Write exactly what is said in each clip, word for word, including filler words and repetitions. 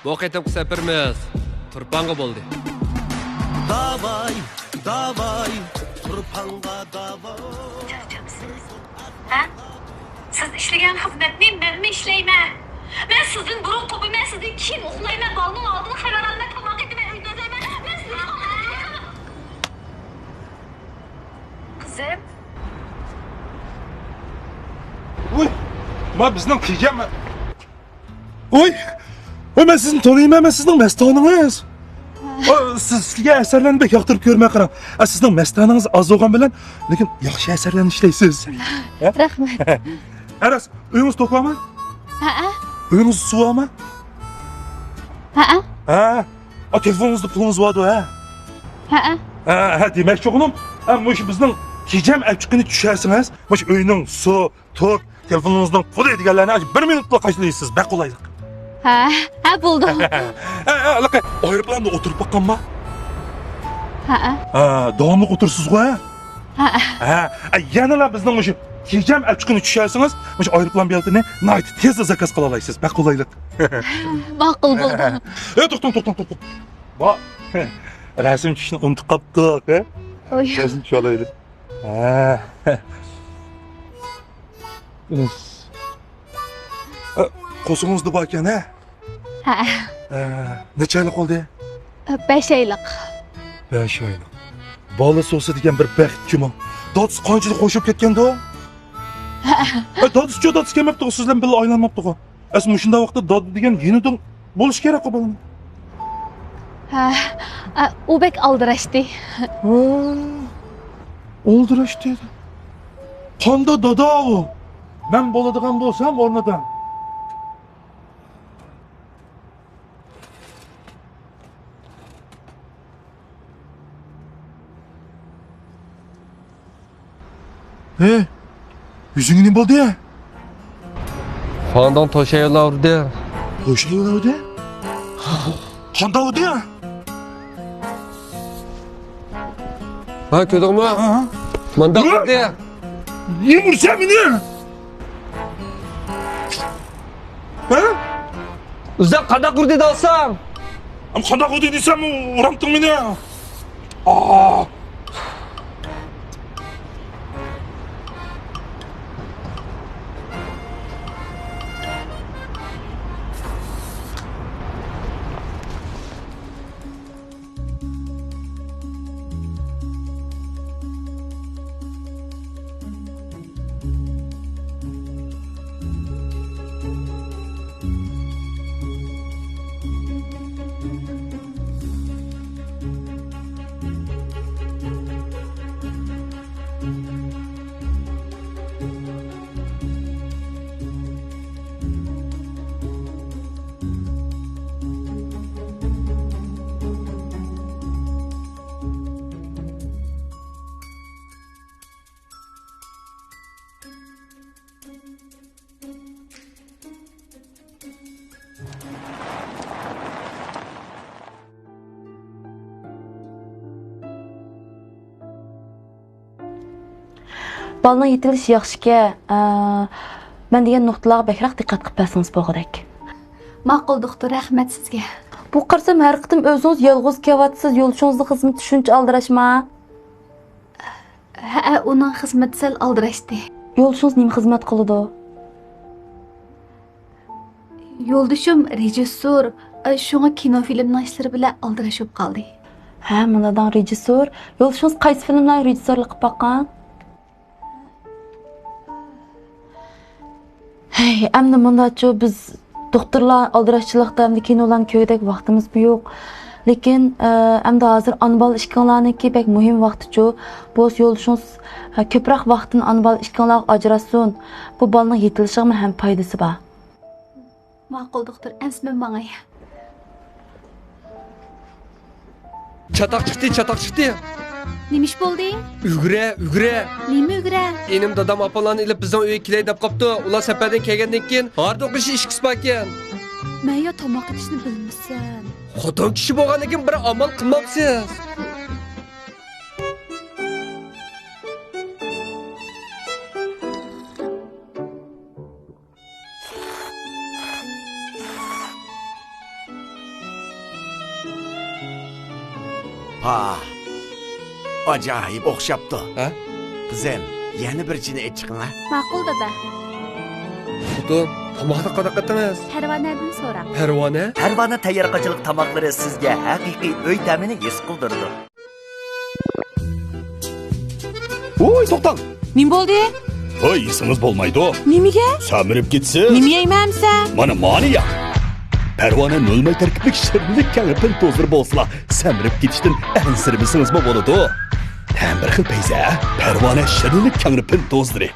بۇ قېتىمقى سەپىرىمىز تۇرپانغا بولدى. داۋاي، داۋاي، تۇرپانغا داۋاي. چارچامسىز؟ ھە؟ سىز ئىشلىگەن خىزمەتنى مەنمۇ ئىشلەيمەن. مەن سىزدىن بۇرۇن قوپىمەن، سىزدىن كېيىن ئۇخلايمەن، بالىنىڭ ئالدىدا خەۋەر ئالىمەن، تاماق ئېتىمەن، ئۆيدە ئۆزەيمەن. مەن سىزنى قوغلاپ تۇرۇۋاتىمەن. قىزىم. ۋوي، ما بىزنىڭ كىجەم. ۋوي، ۋوي، مەن سىزنى تونۇيمەن، مەن سىزنىڭ مەستانىڭىز. ئا، سىز، سىزگە ئەسەرلەرنى بەك ياقتۇرۇپ كۆرمەي قاراڭ. ئا، سىزنىڭ مەستانىڭىز ئاز بولغان بىلەن، لېكىن ياخشى ئەسەرلەرنى ئىشلەيسىز. ھە؟ رەھمەت. ئە، راست، ئۆيىڭىز توكامۇ؟ ھەئە. ئۆيىڭىز سۇۋامۇ؟ ھەئە. ھە. ئا، تېلېفونىڭىزدا پۇلىڭىز باردا، ھە؟ ھەئە. ھە، ھە، دېمەكچى بولغىنىم، ھە، مۇشۇ بىزنىڭ كىجەم ئەپچىقىنى چۈشەرسىڭىز، مۇشۇ ئۆينىڭ سۇ، توك، تېلېفونىڭىزنىڭ پۇلى دېگەنلەرنى بىر مىنۇتلا قاچىلايسىز، بەك قولايلىق. ھە، ھە، بولدى. ھە، ھە، ھېلىقى ئايروپىلاندا ئولتۇرۇپ باققانما؟ ھەئە. ھە، داۋاملىق ئولتۇرىسىزغۇ، ھە؟ ھەئە. ھە، ھە، يەنىلا بىزنىڭ مۇشۇ كىجەم ئەپچىقىنى چۈشەرسىڭىز، مۇشۇ ئايروپىلان بېلىتىنى ناھايىتى تېزلا زاكاز قىلالايسىز، بەك قولايلىق. ماقۇل، بولدى. ئە، توختاڭ، توختاڭ، توختاڭ. با، رەسىم چۈشۈشنى ئۇنتۇپ قاپتۇق، ھە؟ ئوي. رەسىم چۈشۈرەيلى. ھە. ئە، قورسىقىڭىزدا باركەن، ھە؟ ھە. ئە، نەچچە ئايلىق بولدى؟ بەش ئايلىق. بەش ئايلىق. بالىسى بولسا دېگەن بىر بەخت جۇمۇ. دادىسى قانچىلىك قوشۇپ كەتكەندۇ؟ ھە. ئە، دادىسىچۇ، دادىسى كەلمەپتىغۇ، سىز بىلەن بىللە ئايلانماپتىغۇ. ئەسلى مۇشۇنداق ۋاقىتتا دادا دېگەن يېنىدا بولۇشى كېرەكقۇ بالىنىڭ. ھە، ئە، ئۇ بەك ئالدىراشتى. ھە، ئالدىراشتى. قانداق دادا ئۇ؟ مەن بولىدىغان بولسام ئورنىدا. ھەي، يۈزۈڭگە نېمە بولدى؟ خاندان توشايۋالا ئۇردى. توشايۋالا ئۇردى؟ قانداق ئۇردى؟ ھا، كۆردۈڭمۇ؟ ھا. مۇنداق ئۇردى. نېمە ئۇرسەن مېنى؟ ھە؟ ئۆزۈڭ قانداق ئۇردى دەۋاتساڭ؟ ئەم، قانداق ئۇردى دېسەم، ئۇرامتىڭ مېنى. ئا! بالىنىڭ يېتىلىشى ياخشىكەن، ئە، مەن دېگەن نۇقتىلارغا بەكرەك دىققەت قىلىپ بەرسىڭىز بولغۇدەك. ماقۇل، دوختۇر، رەھمەت سىزگە. بۇ قارىسام، ھەر قېتىم ئۆزىڭىز يالغۇز كېلىۋاتىسىز، يولدىشىڭىزنىڭ خىزمىتى شۇنچە ئالدىراشما؟ ھەئە، ئۇنىڭ خىزمىتى سەل ئالدىراشتى. يولدىشىڭىز نېمە خىزمەت قىلىدۇ؟ يولدىشىم رېژىسسور، شۇڭا كىنو فىلىمنىڭ ئىشلىرى بىلەن ئالدىراش بولۇپ قالدى. ھە، مۇنداق دەڭ، رېژىسسور. يولدىشىڭىز قايسى فىلىملارغا رېژىسسورلۇق قىلىپ باققان؟ ھەي، ئەمدى مۇنداچۇ، بىز دوختۇرلار ئالدىراشچىلىقتا ئەمدى كىنولارنى كۆرگۈدەك ۋاقتىمىزمۇ يوق. لېكىن، ئە، ئەمدى ھازىر ئانا بالا ئىككىڭلارنىڭكى بەك مۇھىم ۋاقتىچۇ. بولسا يولدىشىڭىز، ئە، كۆپرەك ۋاقتىنى ئانا بالا ئىككىڭلارغا ئاجراتسۇن. بۇ بالىنىڭ يېتىلىشىغىمۇ ھەم پايدىسى بار. ماقۇل، دوختۇر، ئەمسە مەن ماڭاي. چاتاق چىقتى، چاتاق چىقتى. نېمە ئىش بولدى؟ ئۈگرە، ئۈگرە. نېمە ئۈگرە؟ ئىنىم دادام ئاپاملارنى ئېلىپ بىزنىڭ ئۆيگە كېلەي دەپ قاپتۇ. ئۇلار سەپەردىن كەلگەندىن كېيىن ھاردۇق ئىشى ئىككىسى باركەن. مەن يا تاماق ئېتىشنى بىلمىسەم. خوتۇن كىشى بولغاندىن كېيىن بىر ئامال قىلمامسىز؟ ئاھ، ئاجايىپ ئوخشاپتۇ. ھە؟ قىزىم، يەنە بىر چىنە ئېچىقىڭ ھە. ماقۇل، دادا. خوتۇن، تاماقنى قانداق قىلدىڭىز؟ پەرۋانەدىن سوراڭ. پەرۋانە؟ پەرۋانە تەييارقاچىلىق تاماقلىرى سىزگە ھەقىقىي ئۆي تەمىنى ھېس قىلدۇرىدۇ. ۋوي، توختاڭ! نېمە بولدى؟ ھوي، يېسىڭىز بولمايدۇ. نېمىگە؟ سەمرىپ كېتىسىز. نېمە يەيمەن ئەمسە؟ مانا، مانى يەڭ. پەرۋانە نۆل ماي تەركىبلىك شىرىنلىك كەڭرى پىن توزىلىرى بولسىلا، سەمرىپ كېتىشتىن ئەنسىرىمىسىڭىزمۇ بولىدۇ. تەم بىر خىل پەيزى، پەرۋانە شىرىنلىك كەڭرى پىن توزىلىرى.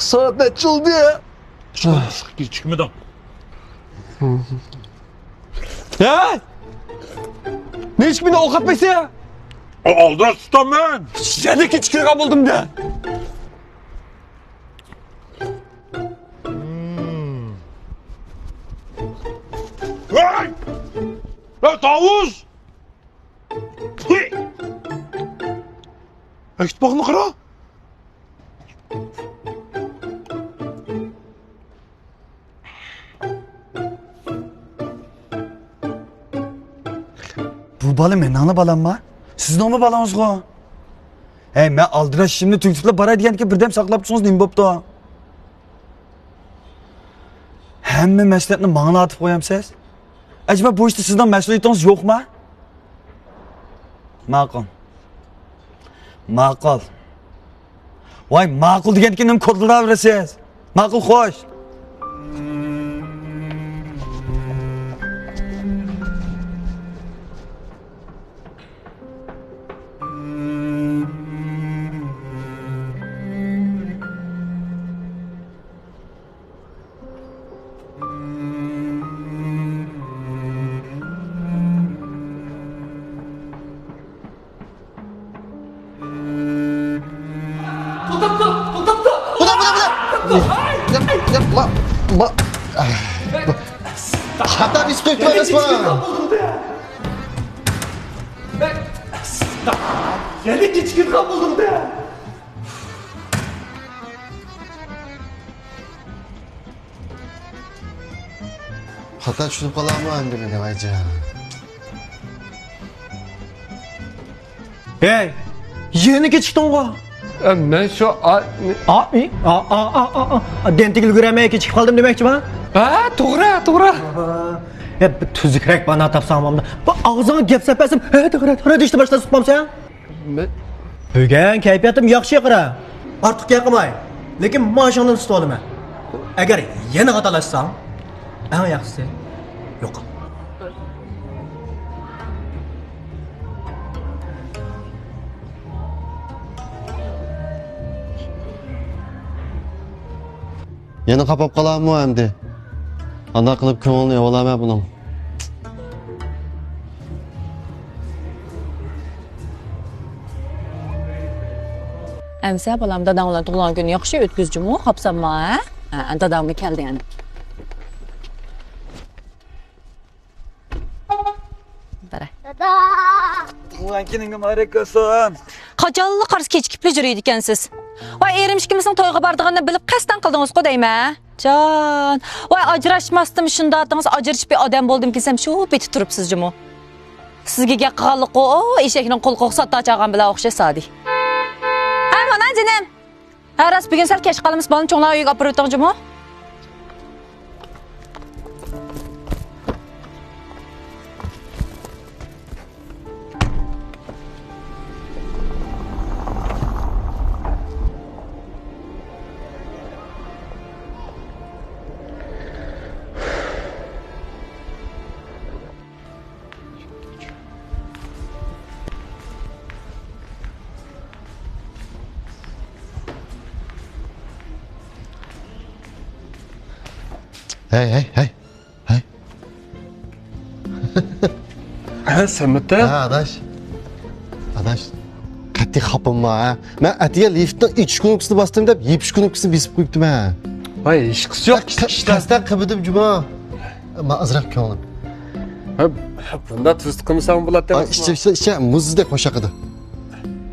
سائەت نەچچە بولدى؟ كېچىكمىدىڭ. ھە؟ نېمىشقا مېنى ئويغاتمايسەن؟ ئالدىراش تۇتامەن. يەنە كېچىكىدىغان بولدۇم دە. ھەي! ھە، تاۋۇز! ھەي! ئەكىتىپ باققىنى قارا! بۇ بالا مېنىڭلا بالامما؟ سىزنىڭمۇ بالىڭىزغۇ؟ ھەي، مەن ئالدىراش ئىشىمنى تۈگىتىپلا باراي دېگەندىكىن بىردەم ساقلاپ تۇرسىڭىز نېمە بوپتۇ؟ ھەممە مەسئۇلىيەتنى ماڭىلا ئارتىپ قويامسىز؟ ئەجەبا بۇ ئىشتا سىزنىڭ مەسئۇلىيىتىڭىز يوقما؟ ماقۇل. ماقۇل. ۋاي، ماقۇل دېگەندىكىن نېمە كودلىۋېرىسىز؟ ماقۇل، خوش. توختاپتۇ، توختاپتۇ. بۇدا، بۇدا، بۇدا. ياق، ياق، ما، ما. خاتا بېسىپ قويۇپتۇ ئەمەسمۇ؟ يەنە كېچىكىدىغان بولدۇم دە. خاتا چۈشىنىپ قالامۇ ئەمدى مېنى، ۋايجان؟ ھەي، يەنە كېچىكتىڭغۇ؟ ئە، مەن شۇ، ئا، ئا، ئى، ئا، ئا، دەنتىگە ئۈلگۈرەلمەي كېچىكىپ قالدىم دېمەكچىما؟ ھە، توغرا، توغرا. ئاھا. يا، بىر تۈزۈكرەك باھانە تاپسام بولامدۇ؟ بۇ ئاغزىڭغا گەپ سەپ بەرسەم، ھە، توغرا، توغرا دېيىشنى باشلاپ قالامسەن؟ مەن بۈگۈن كەيپىياتىم ياخشى قارا. ئارتۇق گەپ قىلماي. لېكىن مائاشىڭدىن تۇتۇۋالىمەن. ئەگەر يەنە خاتالاشساڭ، ئەڭ ياخشىسى يوقال. يەنە قاپاپ قالارمۇ ئەمدى؟ قانداق قىلىپ كۆڭلىنى ئېۋالامەن بۇنىڭ؟ ئەمسە بالام، داداڭ بىلەن تۇغۇلغان كۈنى ياخشى ئۆتكۈزدى جۇمۇ، خاپسانما، ھە؟ ھە، داداڭمۇ كەلدى يەنە. بارە. دادا! تۇغۇلغان كۈنۈڭگە مۇبارەك بولسۇن. قاچانلا قارىسا كېچىكىپلا يۈرىدىكەنسىز. ۋاي، ئېرىم ئىككىمىزنىڭ تويغا بارىدىغىنىنى بىلىپ قەستەن قىلدىڭىزغۇ دەيمەن. جان. ۋاي، ئاجراشماستىم شۇنداق دېدىڭىز، ئاجرىشىپ بىر ئادەم بولدۇم كېسەم شۇ پېتى تۇرۇپسىز جۇمۇ. سىزگە گەپ قىلغانلىققۇ، ئۇ ئېشەكنىڭ قۇلىقىغا ساتا چالغان بىلەن ئوخشاش زادى. ھە، مانا جېنىم. ھە، راست، بۈگۈن سەل كەچ قالىمىز. بالىنى چوڭلار ئۆيىگە ئاپىرىۋېتىڭ جۇمۇ. ھەي، ھەي، ھەي، ھەي. ھە، سەمەت-ە؟ ھە، ئاداش. ئاداش، قەتئىي خاپىمما، ھە؟ مەن ئەتىگەن لىفتنىڭ ئېچىش كۇنۇپكىسىنى باستىم دەپ، يېپىش كۇنۇپكىسىنى بېسىپ قويۇپتىمەن. ۋاي، ھېچقىسى يوق، ق-، كىچىك ئىشلار. قەستەن قىلمىدىم جۇمۇ. ماڭا ئازراق كۆڭلۈم. ھە، بۇنداق تۈزۈت قىلمىساڭ بولاتتى. ئىچە، ئىچە، ئىچە، مۇزدەك خۇش ياقىدۇ.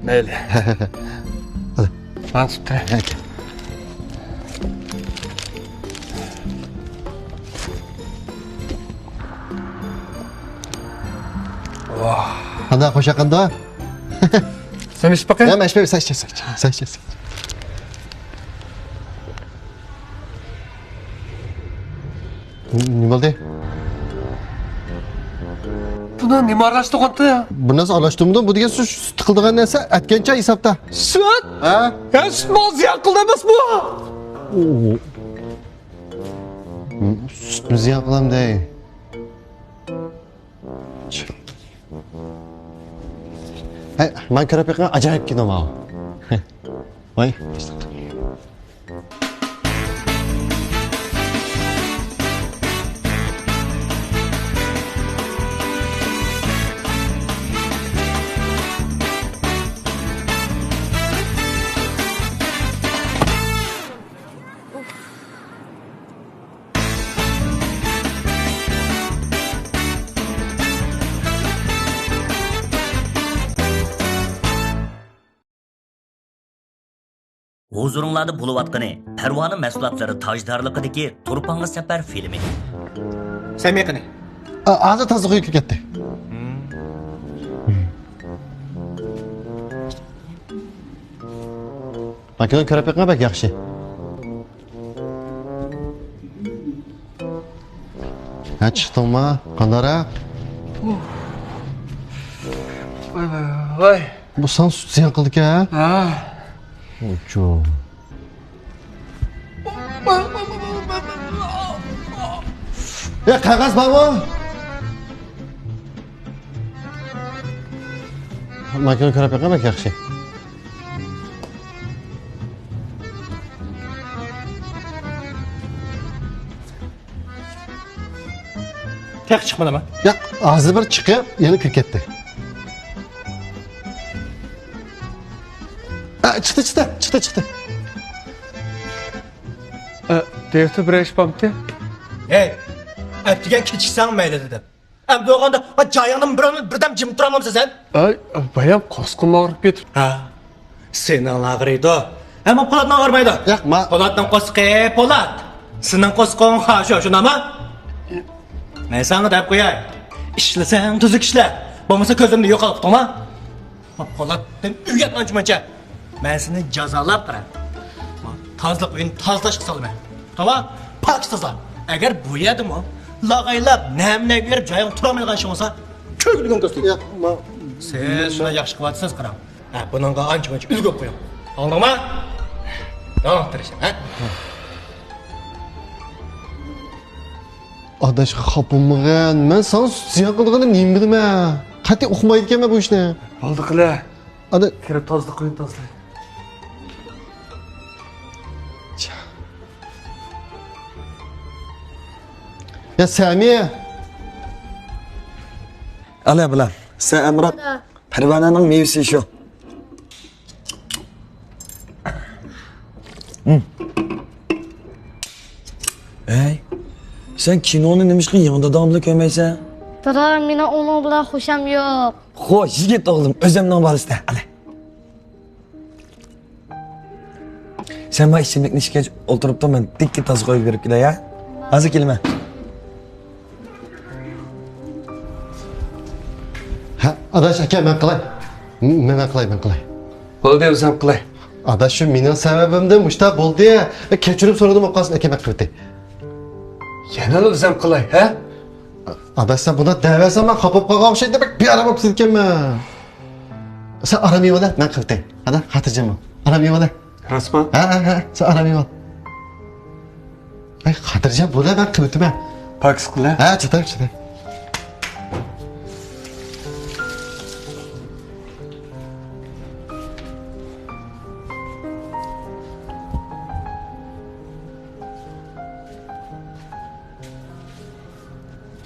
مەيلى. ھەدە. ماڭا تۇتۇپ تۇرە. ۋاھ. قانداق خۇش ياقىدۇ؟ سەن ئىچىپ باقاي. ياق، مەن ئىچمەيمەن، سەن ئىچ، سەن ئىچ، سەن ئىچ. نېمە بولدى؟ بۇنى نېمە ئارىلاشتۇرغانتى؟ بۇ نەرسە ئارىلاشتۇرمىدىم. بۇ دېگەن سۈت، سۈت قىلىدىغان نەرسە، ئەتكەنچە ھېسابتا. سۈت؟ ھە؟ ھە، سۈت ماڭا زىيان قىلدى ئەمەسمۇ؟ سۈتمۇ زىيان قىلامدۇ؟ ھەي، ماڭا كۆرۈپ بېقىڭ، ئاجايىپ كىنو ماۋۇ. ۋاي. ھۇزۇرۇڭلاردا بولۇۋاتقىنى پەرۋانە مەھسۇلاتلىرى تاجدارلىقىدىكى تۇرپانغا سەپەر فىلىمى. سەمىي قېنى؟ ئا، ھازىر تازا قويۇپ كەتتى. ماكىنىنى كۆرۈپ بېقىڭ، بەك ياخشى. ھە، چىقتىڭما؟ قانداقراق؟ ۋاي، ۋاي، ۋاي. بۇ ساڭا سۈت زىيان قىلدىكەن، ھە؟ ھە. ئوچۇ. يا، قەغەز بارمۇ؟ ماكىنا كۆرۈپ بېقىڭ، بەك ياخشى. تېخى چىقمىدىما؟ ياق، ھازىر بىر چىقىپ، يەنە كىرىپ كەتتى. ئا، چىقتى، چىقتى، چىقتى، چىقتى. ئە، دىرېكتور بىر ئىش بامتى؟ ھەي، ئەتىگەن كېچىكسەڭ مەيلى دېدىم. ئەمدى بولغاندا، ھا، جايىڭدىن بىر، بىردەم جىم تۇرالمامسەن سەن؟ ئەي، بايام قورسىقىم ئاغرىپ كېتىپ. ھا، سېنىڭ ئاغرىيدۇ. ئەمما پولاتنىڭ ئاغرىمايدۇ. ياق، ما- پولاتنىڭ قورسىقى پولات. سېنىڭ قورسىقىڭ خاشۇ، شۇنداقمۇ؟ مەن ساڭا دەپ قوياي. ئىشلىسەڭ تۈزۈك ئىشلە. بولمىسا كۆزۈمدىن يوقاپ قويۇڭما. پولاتتىن ئۆگەت ئانچە-مۇنچە. مەن سېنى جازالاپ بېرەي. تازىلىق ئۆيىنى تازىلاشقا سالىمەن. تامام، پاكىز تازىلا. ئەگەر بۇ يەردىمۇ لاغايلاپ، نەمنەگە بېرىپ جايىڭدا تۇرالمايدىغان ئىشىڭ بولسا، كۆرگۈلۈكۈڭنى كۆرسىتىمەن. ياق، ما- سىز شۇنداق ياخشى قىلىۋاتىسىز، قاراڭ. ھە، بۇنىڭغا ئانچە-مۇنچە ئۈلگە بولۇپ قويۇڭ. ئاڭلىدىڭما؟ داۋام تىرىشىڭ، ھە؟ ئاداشقا خاپىمىغىن. مەن ساڭا سۈت زىيان قىلىدىغىنىنى نېمە بىلىمەن؟ قەتئىي ئۇقمايدىكەنمەن بۇ ئىشنى. بولدى قىلە. ئادا- كىرىپ تازىلىق ئۆيىنى تازىلا. يا سەمى! ئالە بۇلار. سەن ئەمراق. پەرۋانەنىڭ مېۋىسى شۇ. ھەي، سەن كىنونى نېمىشقا يېڭى داداڭ بىلەن كۆرمەيسەن؟ دادا، مېنىڭ ئۇنىڭ بىلەن خۇشام يوق. خوش، يىگىت ئوغلۇم، ئۆزۈمنىڭ بالىسى-دە، ئالە. سەن مانا ئىچىملىكنى ئىچكەچ ئولتۇرۇپ تۇر، مەن دىككە تازا قويۇپ بېرىپ كېلەي، ھە؟ ھازىر كېلىمەن. ھە، ئاداش، ئاكا، مەن قىلاي. مەن، مەن قىلاي، مەن قىلاي. بولدى، ئۆزۈم قىلاي. ئاداش، شۇ مېنىڭ سەۋەبىمدىن مۇشۇنداق بولدى. كەچۈرۈم سورىدىم، ئوقاسىن، ئاكا، مەن قىلىۋېتەي. يەنىلا ئۆزۈم قىلاي، ھە؟ ئاداش، سەن بۇنداق دەۋەرسەڭ، مەن خاپا بولۇپ قالغان ئوخشايدۇ، بەك بىئارام بولۇپ كېتىدىكەنمەن. سەن ئارام ئېلىۋال، مەن قىلىۋېتەي. ئادا، خاتىرجەم بول. ئارام ئېلىۋال. راستمۇ؟ ھە، ھە، ھە، سەن ئارام ئېلىۋال. ئەي، خاتىرجەم بول، مەن قىلىۋېتىمەن. پاكىز قىل، ھە؟ ھە، چاتاق، چاتاق.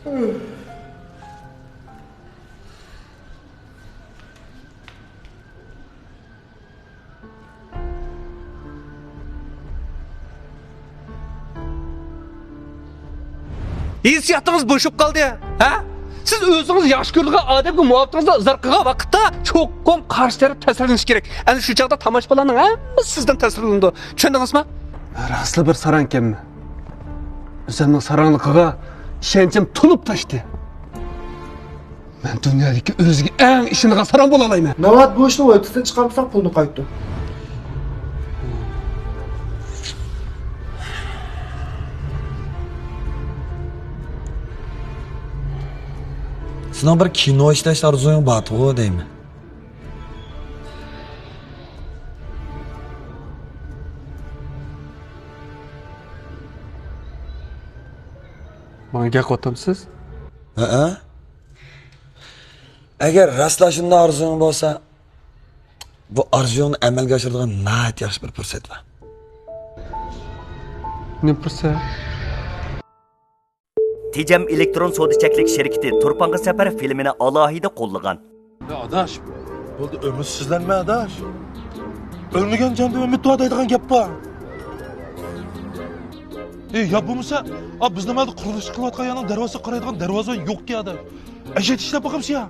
ھېسسىياتىڭىز بوشاپ قالدى، ھە؟ سىز ئۆزىڭىز ياخشى كۆرىدىغان ئادەمگە مۇھەببىتىڭىزنى ئىزھار قىلغان ۋاقىتتا چوقۇم قارشى تەرەپ تەسىرلىنىشى كېرەك. ئەنە شۇ چاغدا تاماشىبىنلارنىڭ ھەممىسى سىزدىن تەسىرلىنىدۇ. چۈشەندىڭىزمۇ؟ راستلا بىر ساراڭكەنمەن. ئۆزۈمنىڭ ساراڭلىقىغا ئىشەنچىم تولۇپ تاشتى. مەن دۇنيادىكى ئۆزىگە ئەڭ ئىشىنىدىغان ساراڭ بولالايمەن. ناۋادا بۇ ئىشنى ۋايتىسىدىن چىقارمىساق، پۇلنى قايتۇر. سېنىڭ بىر كىنو ئىشلەش ئارزۇيۇڭ بارتىغۇ دەيمەن. ماڭا گەپ قىلىۋاتامسىز؟ ھەئە. ئەگەر راستلا شۇنداق ئارزۇيۇڭ بولسا، بۇ ئارزۇيۇڭنى ئەمەلگە ئاشۇرىدىغان ناھايىتى ياخشى بىر پۇرسەت بار. نېمە پۇرسەت؟ تېجەم ئېلېكترون سودا چەكلىك شىركىتى تۇرپانغا سەپەر فىلىمىنى ئالاھىدە قوللىغان. يا ئاداش، بولدى، ئۈمىدسىزلەنمە ئاداش. ئۆلمىگەن جاندا ئۈمىد بار دەيدىغان گەپ بار. ئى، يا بولمىسا، ئا، بىز نېمە قۇرۇلۇش قىلىۋاتقان يەرنىڭ دەرۋازىسىغا قارايدىغان دەرۋازا يوقكەن ئاداش. ئەشەدە ئىشلەپ باقامسىز يا؟